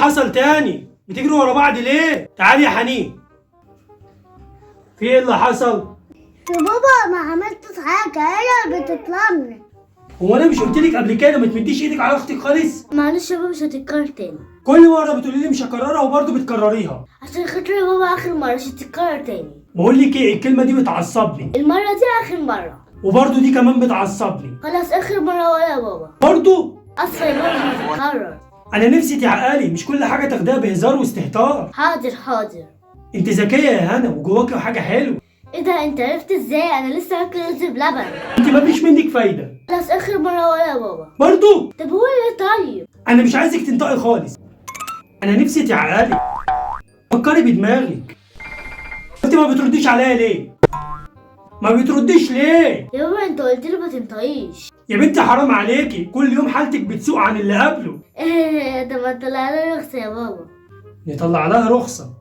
حصل تاني؟ بتجروا ورا بعض ليه؟ تعالي يا حنين. في ايه اللي حصل؟ يا بابا ما عملتش حاجة، هي اللي بتطلعني. هو انا مش قلت لك قبل كده ما تمديش ايدك على اختك خالص؟ معلش يا بابا مش هتتكرر تاني. كل مرة بتقولي لي مش هكررها وبرضه بتكرريها. عشان خاطر يا بابا آخر مرة مش هتتكرر تاني. بقول لك ايه، الكلمة دي بتعصبني. المرة دي آخر مرة. وبرضه دي كمان بتعصبني. خلاص آخر مرة ولا يا بابا. برضه؟ أصلا يا بابا مش هتتكرر. انا نفسي تعقلي، مش كل حاجة تاخديها بهزار واستهتار. حاضر حاضر. انت ذكية يا هنا وجواكي حاجة حلوة. ايه ده، انت عرفت ازاي؟ انا لسه واكل رز بلبن. انت مفيش منك فايده. خلاص اخر مرة ولا يا بابا. برضه؟ طب هو ايه طيب؟ انا مش عايزك تنطقي خالص، انا نفسي تعقلي. فكري بدماغك. انت ما بترديش عليا ليه؟ ما بترديش ليه؟ يا بابا انت قلت لي ما تنطقيش. يا بنتي حرام عليكي، كل يوم حالتك بتسوء عن اللي قبله. ايه ده، ما طلع لها رخصه يا بابا. نطلع لها رخصه؟